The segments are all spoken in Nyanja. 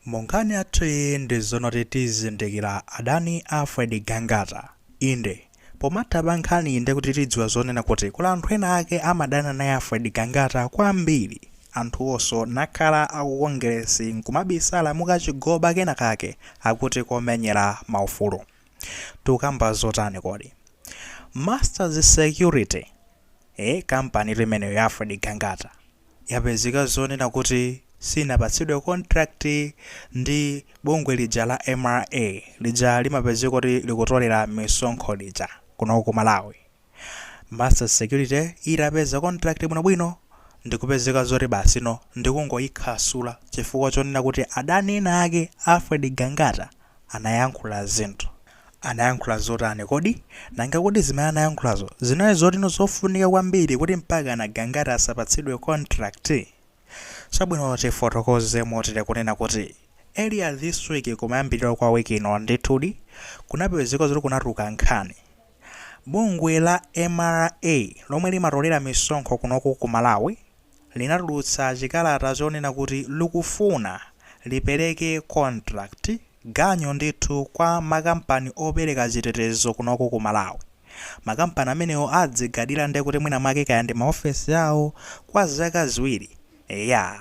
Mu nkhani yathuyi ndi zonoti tizindikira adani a Alfred Gangata. Inde, pomatha pa nkhaniyi ndekuti tidziwa zonena kuti kuli anthu ena ake amadana naye Alfred Gangata kwambiri. Anthuwonso nakhala aku Kongeresi nkumabisala mukachigoba kena kake akuti komenyera maufulu. Tikukamba zotani kodi? Masters Security, eh kampanitu imeneyo ya Alfred Gangata. Yapezeka zonena kuti sinapatsidwe contract ndi bungwe lija la mra lija limapezeka kuti likutolera misonkho lija kuno ku Malawi. Masters Security itapeza contract bwinobwino ndikupezeka zoti basi no ndikungoyikhasula chifukwa chonena kuti adani ena ake a Alfred Gangata anayankhula zinthu. Anayankhula zotani kodi? Nanga kodi zimene anayankhulazo zinali zotino zofunika kwambiri kuti mpakana Gangata asapatsidwe contract? Chabwino tifotokoze motere kunena kuti earlier this week kumayambiliro kwa week ino ndithudi kunapezeka zoti kunatuluka nkhani. Bungwe la mra lomwe limatolera misonkho kunoku ku Malawi linatulutsa chikalata chonena kuti likufuna lipereke contract, ganyu ndithu, kwa makampani opereka chitetezo kunoku ku Malawi. Makampani amenewo adzigadira ndekuti mwina mwake kaya ndi maofesi awo kwa zaka 2. Eya,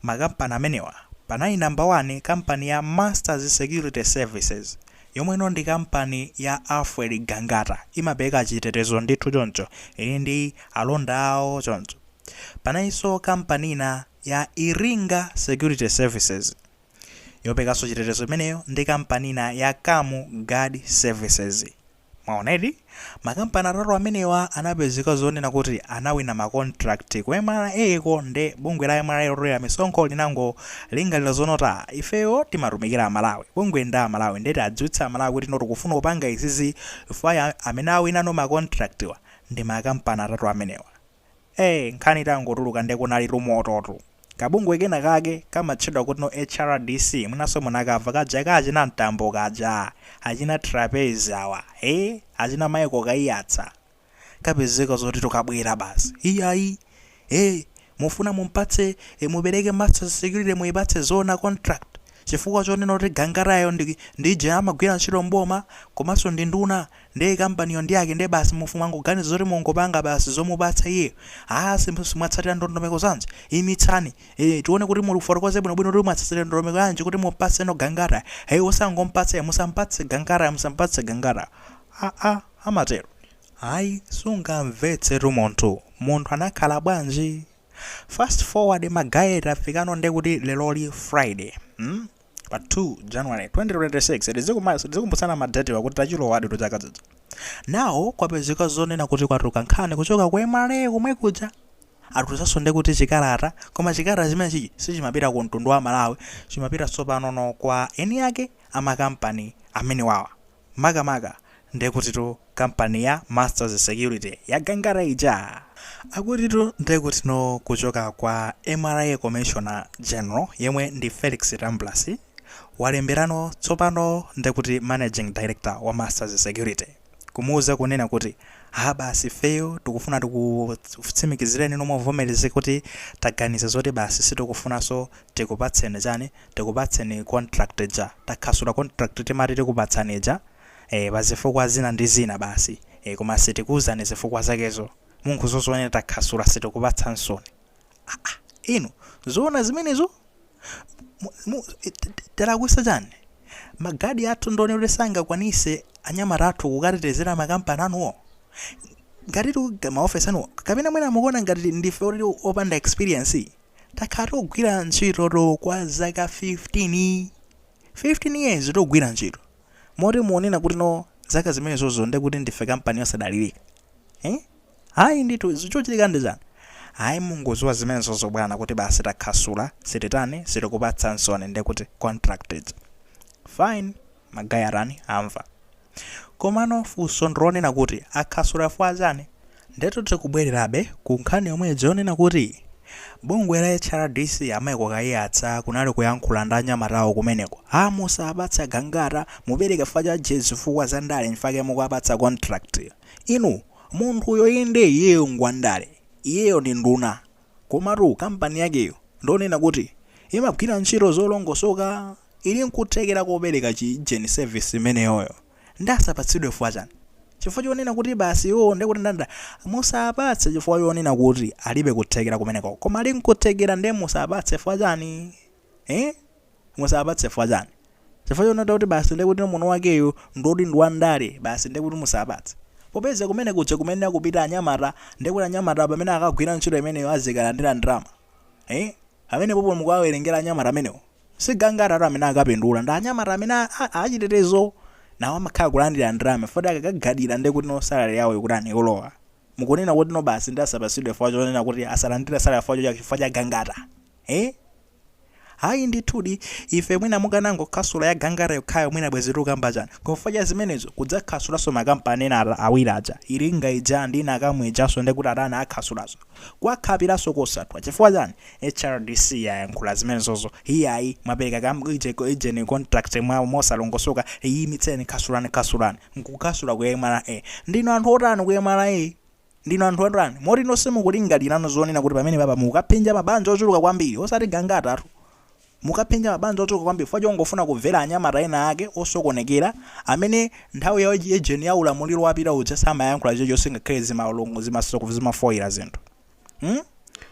makampani amenewa panali number 1 kampani ya Masters Security Services yomweno ndi kampani ya Alfred Gangata imapereka chitetezo ndithu choncho ili ndi alonda awo choncho. Panalinso kampani ina ya Iringa Security Services yoperekanso chitetezo imeneyo ndi kampani ina ya Kamu Guard Services. Mwaona eti? Makampani atatu amenewa anapezeka zonena kuti anawina ma contract ku mra ko nde bungwe la mra lotolera misonkho linangolingalira zonota ifeyo timatumikira Amalawi, bungwe ndi Amalawi nde tiadziwitse Amalawi kuti no tikufuna kupanga izizi chifukwa amene awinano ma contract wa ndi makampani atatu amenewa. Eee nkhani itangotuluka nde kunalitu mototu. Kabungwe kena kake kamatchedwa kuti no HRDC mwinanso munakamva kaja ka achina Mtambo kaja, achina Trapence awa ee achina Michael Kaiyatsa. Kapezeka zoti kabwera basi iyayi ee mufuna mumpatse e mupereke Masters Security muipatse zoona contract chifukwa chonena kuti Gangatayo ndi ndi amagwira ntchito m'boma komanso ndi nduna Ndiye kampaniyo ndi yake ndiye basi mwangoganiza zoti mungopanga basi zomupatsa iyeyo? Aaa simwatsatira ndondomeko zanji? Imitsani ee tione kuti mufotokoze bwinobwino kuti mwatsatira ndondomeko yanji kuti mumpatseno Gangata ee osangompatsa iye musampatse Gangata musampatse Gangata aa amatero? Ayi sungamvetsetu munthu, munthu anakhala bwanji? Fast forward ma guy tafikano ndekuti leroli Friday mm pa 2 January 2026 tizikumbutsana ma date wa kuti tachilowaditu chaka chija. Now kwapezeka zonena kuti kwatuluka nkhani kuchoka ku MRA komwe kuja atulutsanso ndekuti chikalata koma chikalata chimenechichi sichimapita ku mtundu wa Malawi chimapita tsopano no kwa eni ake amakampani amenewawa Makamaka ndekutitu kampani ya Masters Security ya Gangata ija. Akutitu ndekutino kuchoka kwa mra Commissioner General yemwe ndi Felix Tambulasi walemberano tsopano ndekuti Managing Director wa Masters Security kumuuza kunena kuti Ha basi ifeyo tikufuna tikutsimikizireni inu muvomereze kuti taganiza zoti basi sitikufunanso tikupatseni chani tikupatseni contract ija takhasula contract timati tikupatsani ija eh pa zifukwa zina ndi zina basi eh koma sitikuuzani zifukwa zakezo mungoziona takhasula sitikupatsansoni ah ah inu zoona zimenezo Talakwisa chani? Ma guard athu ndi onena kuti sangakwanise anyamata athu kukatetezera makampani anuwo? Ngatitu maofesi anuwo kapena mwina mukuona ngati ndife oti opanda experience? Takhala tikugwira ntchitotu kwa zaka 15, 15 years tikugwira ntchito moti muonena kuti no zaka zimenezozo ndekuti ndife kampani yosadalirika? Eh? Ayi ndithu, chochitika ndi chani? Ayi mungoziwa zimenezozo bwana kuti basi takhasula, sititani, sitikupatsansoni ndekuti contract ija. Fine, ma guy atani, amva. Komano funso ndilonena kuti akhasula chifukwa chani? Ndetu tikubwererabe ku nkhani yomwe ija yonena kuti bungwe la HRDC a Michael Kaiyatsa kunali kuyankhula ndi anyamata awo kumeneko, ah musapatse a Gangata, mupereke chifukwa cha zifukwa za ndale nchifukwa chake mukuwapatsa contract. Inu, munthuyo inde iyeyo ngwandale, iyeyo ndi nduna, komatu kampani yakeyo ndonena kuti imagwira ntchito zolongosoka. Ili nkuthekera kopereka chi service imeneyoyo, ndi asapatsidwe chifukwa chani? Chifukwa chonena kuti basi iwo ndikuti ndanda musapatse chifukwa chonena kuti alibe kuthekera kumeneko, koma ali nkuthekera, ndiye musapatse chifukwa chani, eh? Musapatse chifukwa chani? Chifukwa chonena kuti basi ndikuti muno wakeyo ndoti ndi wandale, basi ndikuti musapatse, popeza kumene kuja kumene akupita anyamata, ndikuti anyamata pamene akagwira ntchito imeneyo azikalandira ndalama, eh? Amene popo mukuwawerengera anyamata amenewo, sigangata amene akapindula, ndi anyamata amene achitetezo nawo amakhala kulandira ndalama, foti akakagadira ndikuti no salary yawo ikutani? Ikulowa. Mukunena kuti no basi ndi asapatsidwe chifukwa chonena kuti asalandire salary chifukwa cha Gangata, eh? Hayi ndithudi, ife mwina mukanangokhasula ya Gangata yokhayo, mwina bwezi tikukamba chani? Chifukwa cha zimenezo kudzakhasulanso makampani ena awiri aja, Iringa ija ndi ina akamwe ijanso, ndikuti atani? Akhasulaso, kwakhapiranso kosathwa. Chifukwa chani? HRDC yayankhula zimenezozo. Iyayi, mwapereka ijeni contract mwa mosalongosoka, iyimitseni, khasulani, khasulani. Nkukhasula ku MRA. Ndinu anthu otani ku MRA? Ndinu anthu otani moti nonse mukulingalirano zonena kuti pamene papa mukaphinja mabanja ochuluka kwambiri, osati Gangatatu, mukaphinja mabanja ochuluka kwambiri chifukwa chongofuna kumvera anyamata ena ake osokonekera amene nthawi ya ejeni ya ulamuliro wapita uja samayankhula chilichonse, ngakhale zimalongo zimasoko zimafoyera zinthu,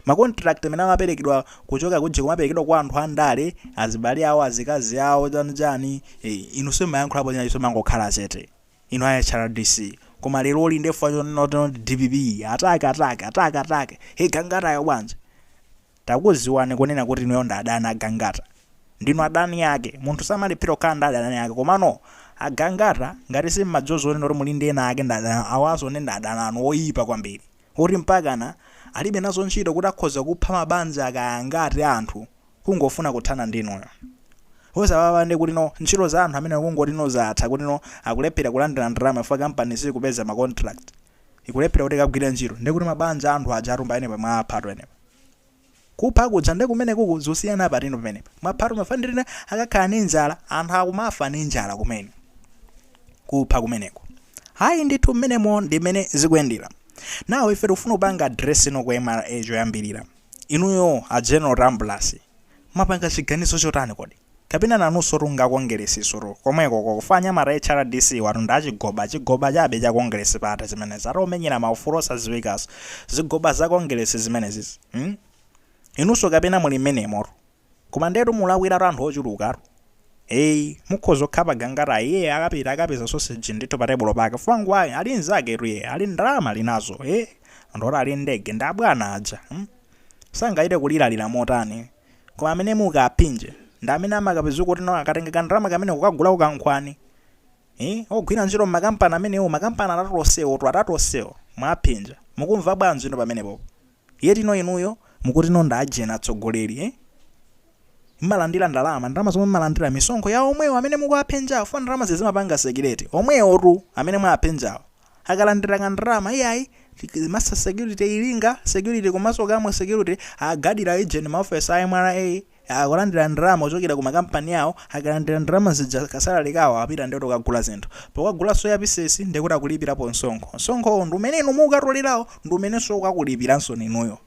Ma contract amene amaperekedwa kuchoka kuja kumaperekedwa kwa anthu andale, azibale awo, azikazi awo, chani chani, inu simayankhulapo china chonse, mangokhala chete inu a HRDC. Koma leroli ndefa chonena DPP attack, attack, attack, attack. He, Gangatayo bwanji? Takuziwani kunena kuti inuyo ndi adani aGangata, ndinu adani ake. Munthu samalephera kukhala ndi adani ake, komano aGangata ngati simmadziwa zonena kuti muli ndi ena ake ndi adani awaso, ndi adani anu oyipa kwambiri, kuti mpakana alibe nazo ntchito kuti akhoza kupha mabanja akayangati anthu kungofuna kuthana ndinuyo. Osapapa ndi kuti no ntchito za anthu amene kungoti no zatha, kuti no akulephera kulandira ndalama chifukwa kampani sikupeza ma contract, ikulephera kuti ikagwire ntchito, ndi kuti mabanja anthu aja atumba ene mwapha enepa. Kupha kuja ndi kumene kuku zosiyana patino pamenepa mwaphatu mafandirina akakhala ndi njala, anthu akumafa ndi njala kumene kupha kumeneko. Hayi ndithu, mmenemo ndi mmene zikuyendera. Nawo ife tikufuna kupanga address ino ku MRA. Choyambirira, inuyo a General Tambulasi, mwapanga chiganizo chotani kodi? Kapena nanunso tunga kongeresiso komweko kufa anyamata HRDC watu ndi achigoba, chigoba chabe cha Congress Party zimenezi, atomenyera maufulu osadziwikaso, zigoba za Congress zimenezi, Inunso kapena muli mmenemo? Koma ndetu mulakwiratu anthu ochulukatu. Eyi, mukhoza kukhapa Gangata, iye akapita akapeza sausage ndithu pa tebulo pake. Fangu ayi ali nzaketu, iye ali ndalama ali nazo, anthu oti ali ndege ndi abwana aja, Sangachite kuliralira motani, koma amene mukapinje ndi amene amakapeza kuti no akatenga kandalama kamene kukagulako kankhwani, ogwira ntchito mmakampani amenewo, makampani atatu onsewo tu, atatu onsewo mwaphinja. Mukumva bwanji ino pamenepopo? Yetino inuyo mukuti no ndi ajena atsogoleri, Mmalandira ndalama, ndalama zomwe mmalandira misonkho ya omwewo amene mukuwaphenjawo, funa ndalama zizimapanga circulate. Omwewo tu amene mwaphenjawo akalandira kandalama, iyayi, Master Security, Ilinga Security komanso Kamwe Security agadira ejeni maofesi a MRA, akulandira ndalama kuchokera ku makampani awo. Akalandira ndalama zija, ka salary kawo, apita ndikuti kukagula zinthu. Pokagula soya pieces ndikuti akulipirapo msonkho. Msonkhowo ndi umene inu mukatolerawo, ndi umenenso ukakulipiranso ninuyo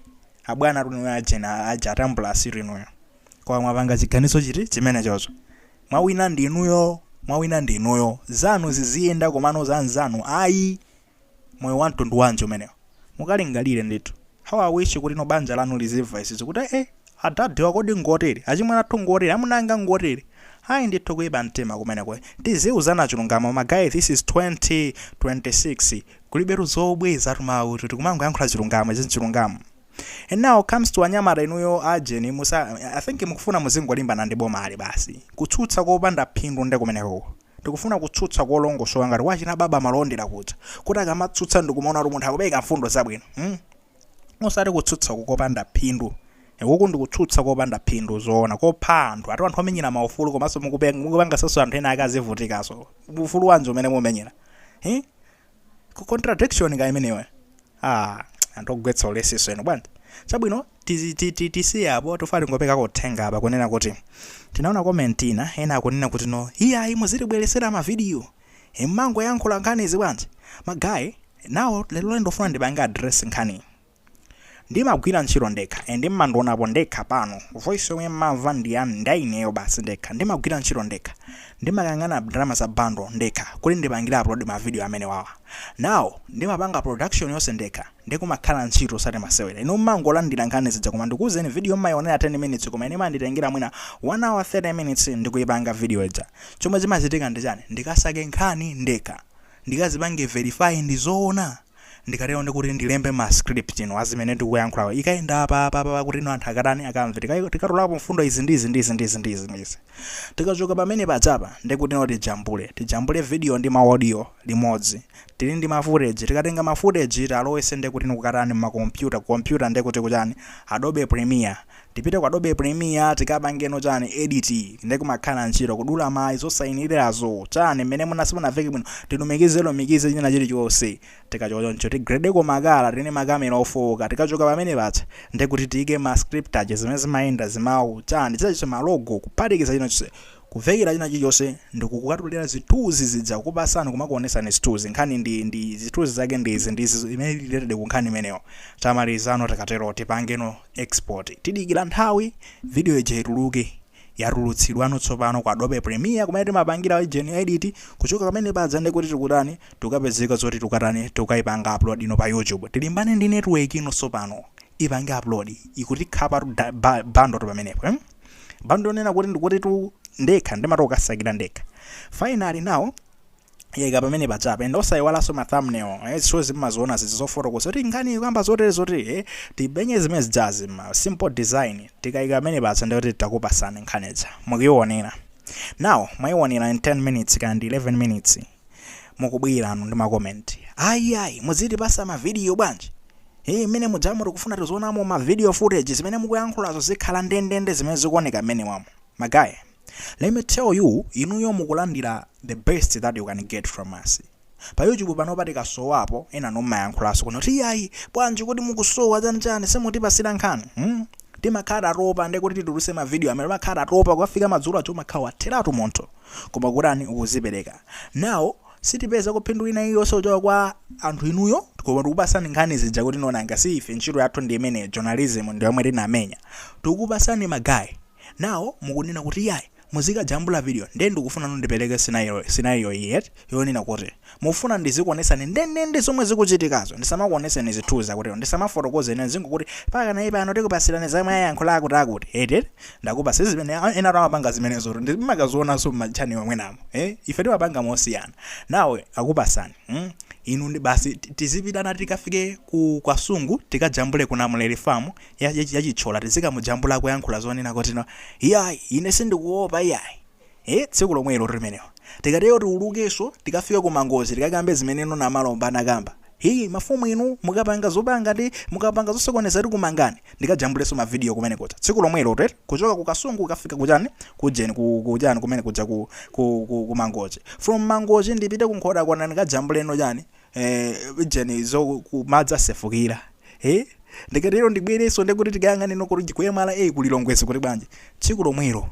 abwana tunuyo, ajena aja atambulasi inuyo. Koma mwapanga chiganizo chiti chimene chocho? Mwawina ndi inuyo, mwawina ndi inuyo, zanu ziziyenda, komano za nzanu ayi. Moyo wa mtundu wanji umenewo? Mukalingalire ndithu. How I wish kuti no banja lanu lizimva izizi kuti adadiwa kodi ngotere, achimwene athu ngotere, amunanga ngotere. Ayi ndithu, kuyipa mtima kumeneko. Tiziuzana chilungamo, ma guys. This is 2026, kulibetu zobweza tumawu, tikumangoyankhula chilungamo, ichi chilungamo. And now comes to anyamata inuyo ajeni musa, I think mukufuna muzingolimbana ndi boma ali basi, kutsutsa kopanda phindu. Ndi kumeneko tikufuna kutsutsa kolongosoka ngati wachina Baba Malondera kuja, kuti akamatsutsa ndikumaona kuti munthu akupereka mfundo zabwino, Osati kutsutsa kopanda phindu. Uku ndikutsutsa kopanda phindu zoona, kopha anthu, ati anthu amenyera maufulu, komanso mukupangasanso anthu ena akazivutikaso. Ufulu wanji umene mumenyera, eh? Contradiction ka imeneyo. Ah, anthu ogwetsa ulesiso eno bwanji? Chabwino, tisiye apo. Tifuna tingopekako uthenga apa kunena kuti tinaona comment ina, ena akunena kuti no, iyayi, muzitibweresera mavidiyo, mmangoyankhula nkhani izi bwanji? Ma guys, nawo lero ndofuna ndipange address nkhani. Ndimagwira ntchito ndekha and mmandionapo ndekha pano. Voice yomwe mmamva ndi ya ndaineyo basi, ndekha. Ndimagwira ntchito ndekha, ndimakang'ana ndalama za bundle ndekha kuti ndipangire upload ma video amene wawa. Now ndimapanga production yonse ndekha, ndikumakhala ntchito osati masewera. Inu mmangolandira nkhani zija, koma ndikuwuzeni, video mmayionera 10 minutes, koma ine manditengera mwina 1 hour 30 minutes ndikuyipanga video ija. Chomwe chimachitika ndi chani? Ndikasake nkhani ndekha, ndikazipange verify ndi zoona. Ndikatero ndikuti ndilembe ma script ino azimene ndikuyankhulawo, ikayenda apa apa apa kuti ino anthu akatani, akamve. Tikatolapo mfundo izi ndizi ndizi ndizi ndizi ndizi. Tikachoka pamene pachapa, ndikuti ino tijambule video ndi ma audio limodzi. Tili ndi ma footage, tikatenga ma footage talowese, ndekuti nikukatani ma computer, computer ndekuti kuchani, Adobe Premiere. Tipite ku Adobe Premiere, tikapangeno chani, edit. Ndikumakhala ntchito kudula mayi zosayinirirazo, chani, mmene munasimunaveke bwino, tilumikize lumikize china chilichonse. Tikachoka choncho, tigredeko ma colour, tine makamera ofowoka. Tikachoka pamene pacha, ndekuti tiyike ma script aja, zimene zimayenda, zimawu, chani, chichachiso, ma logo, kuphatikiza china chonse, kuvekera china chilichonse, ndikukatolera zithunzi zija, kupasani, kumakuonesani zithunzi, nkhani ndi zithunzi zake ndizi ndizi imene related ku nkhani imeneyo. Tamalizano. Tikatero tipangeno export, tidikira nthawi video ija ituluke. Yatulutsidwano tsopano ku Adobe Premiere kumene timapangira ijeni edit. Kuchoka pamene paja, ndikuti tikutani, tukapezeka zoti tukatani, tukayipanga upload ino pa YouTube. Tilimbane ndi network ino tsopano ipange upload, ikuti khapa bundle tu pamenepo, eh? Bundle nena kuti ndikuti tu ndekha ndimatoka kasakira ndekha. Finally now yeka pamene pachapa, and osayiwalanso ma thumbnail, so zimaziona zizi zofotokoza kuti nkhani ikamba zotere zotere, tibenye zimene zijazi, ma simple design. Tikayika pamene pacha, ndikuti takupasani nkhaniza, mukuyionera. Now mwayionera in 10 minutes kandi 11 minutes, mukubwira anu ndi ma comment, "Ayi, ayi, muzitipasa ma video bwanji? Hey, mmene mujamu tikufuna tizionamo ma video footage, zimene mukuyankhulazo zikhala ndendende zimene zikuoneka mmene wamo." Ma guy, let me tell you, inuyo mukulandira the best that you can get from us pa YouTube pano. Patikasowapo, ena nommayankhulaso kuno kuti, "Iyayi, bwanji kuti mukusowa chanichani, simutipasira nkhani?" Timakhala topa, ndekuti tituluse ma video amene timakhala topa kukafika madzulo acho, umakhala watheratu munthu, koma kutani, ukuzipereka. Now sitipeza kuphindu ina iliyonse kuchoka kwa anthu inuyo, koma tikupasani nkhani zija kuti nonanga si ife, ntchito yathu ndi imene, journalism ndi yomwe tinamenya, tikupasani ma guy. Now mukunena kuti, "Iyayi, muzikajambula video." Ndiye ndikufuna ndipereke scenario iyi yonena kuti mufuna ndizikuonesani ndendende zomwe zikuchitikazo, ndisamakuoneseni zithunzi akutero, ndisamafotokoze ine, zingokuti paka nayi pano tikupasirani zamwe ayankhula akuti akuti ete ndakupasa zimene ena amapanga zimenezo, ndimakazionanso mmachani yomwe namo, eh? Ife timapanga mosiyana. Nawe akupasani, Inu ndi basi tizipitana, tikafike ku Kasungu, tikajambule ku Namuleli Farm yachitshola, tizikamujambula kuyankhula zonena kuti, "No, iyayi, ine sindikuopa, iyayi." Tsiku lomwelo limenewo tikatero tiulukenso, tikafike ku Mangozi, tikakambe zimene ino namalomba anakamba, "Hiyi, mafumu inu mukapanga zopanga ndi mukapanga zosokoneza tikumangani." Ndikajambulenso mavidiyo kumene kuja tsiku lomwelo tere, kuchoka ku Kasungu kukafika kuchani, kujeni, kuchani kumene kuja, ku Mangochi. From Mangochi ndipite ku Nkhotakota, ndikajambuleno chani, jeni zo kumadzi asefukira. Ndikatero ndibwerenso, ndikuti tikayang'aneno kuti kuyemala kulilongwezi kuti bwanji. Tsiku lomwelo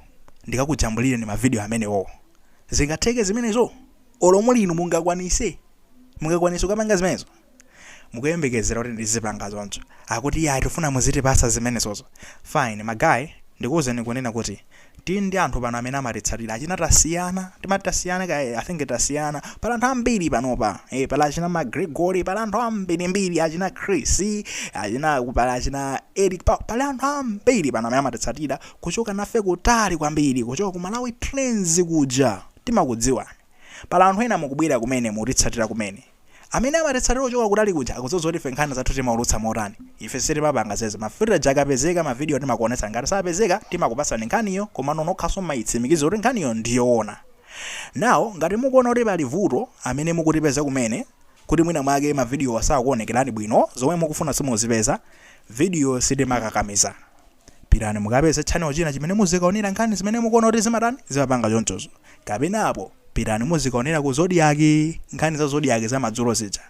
ndikakujambulire ni mavidiyo amenewo. Zingatheke zimenezo? Olo muli inu, mungakwanise kukapanga zimenezo? Mukuyembekezera kuti ndizipanga zonso, akuti, "Ya, tifuna muzitipasa zimenezozo." Fine, ma guy, ndikuwuzeni kunena kuti tili ndi anthu pano amene amatitsatira, achina tasiyana, timati tasiyana ka, I think tasiyana. Pala anthu ambiri panopa, pala achina MaGregory, pala anthu ambirimbiri, achina Chris, achina, pala achina Eric, pala anthu ambiri pano amene amatitsatira kuchoka nafe kutali kwambiri, kuchoka ku Malawi Trends kuja, timakudziwani. Pala anthu ena mukubwera kumene, mutitsatira kumene, amene amatitsatira kuchoka kutali kuja akudziwa zoti ife nkhani zathu timaulutsa motani. Ife sitimapanga zeze. Ma footage akapezeka, mavidiyo timakuonetsa. Ngati sapezeka, timakupasani nkhaniyo, koma nonokhaso mayitsimikiza kuti nkhaniyo ndiyoona. Now ngati mukuona kuti pali vuto, amene mukutipeza kumene, kuti mwina mwake mavidiyo asakuonekerani bwino, zomwe mukufuna simuzipeza, video sitimakakamiza. Pitani mukapeze channel china chimene muzikaonera nkhani zimene mukuona kuti zimatani, zimapanga chonchozo. Kapenapo pitani muzikaonera ku Zodiak, nkhani za Zodiak zamadzulo zija,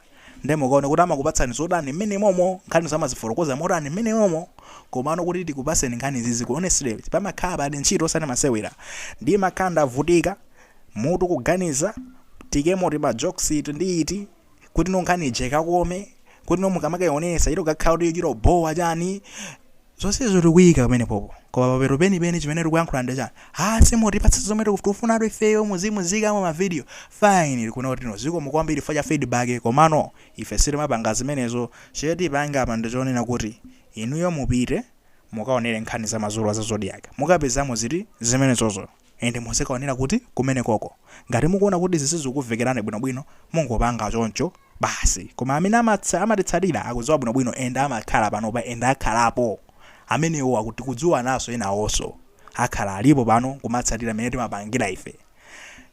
nde mukaone kuti amakupatsani zotani mmene momo, nkhani zamazifotokoza motani mmene momo. Komano kuti tikupaseni nkhani zizi, honestly, pamakhala pali ntchito osati masewera. Ndi makhala ndavutika mutu kuganiza tikemo ti ma jokes iti ndi iti kuti no nkhani ije ikakome. Kuti no mukamakayionesa ilo kakhala kuti chilo bowa chani, zonsezo tikuyika pamenepopo. Koma papero penipeni chimene tikuyankhula ndi chani? Ah, simutipatsa zomwe tikufunatu ifeyo, muzimuzikamo mavidiyo. Fine, tikuona kuti no, zikomo kwambiri fa cha feedback, komano ife sitimapanga zimenezo. Chetipange apa ndichonena kuti inuyo mupite mukaonere nkhani za madzulo za Zodiak, mukapezamo ziti zimenezozo, ende muzikaonera kuti kumene koko. Ngati mukuona kuti zisizokuvekerani bwinobwino, mungopanga choncho basi. Koma amene amatitsatira akudziwa bwinobwino, ende amakhala panopa, ende akhalapo amenewo akuti kudziwa naso, enawonso akhala alipo pano kumatsatira mene timapangira ife.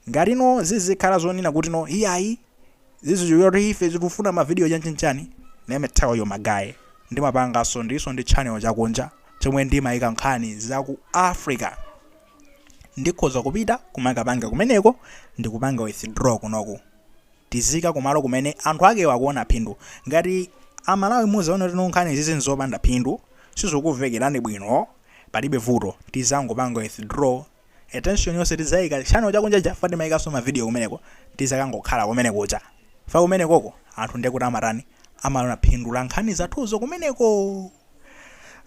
Ngati no zizikhala zonena kuti no, iyayi, zizichokera kuti ife tikufuna mavidiyo chanchinchani, let me tell you, my guy, ndimapanganso ndiso ndi channel chakunja chomwe ndimayika nkhani za ku Africa. Ndikhoza kupita kumakapanga kumeneko, ndikupanga withdraw kunoku, tizika kumalo kumene anthu akewo akuona phindu. Ngati Amalawi muzaona kuti nkhani izizi nzopanda phindu, sizikuvekerani bwino, palibe vuto, tizangopanga withdraw attention yonse, tizayika channel chakunja chafa, timayikanso mavidiyo kumeneko, tizakangokhala kumene kuja fa kumenekoko anthu ndekuti amatani, amaona phindu la nkhani zathuzo kumeneko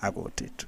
akutitu.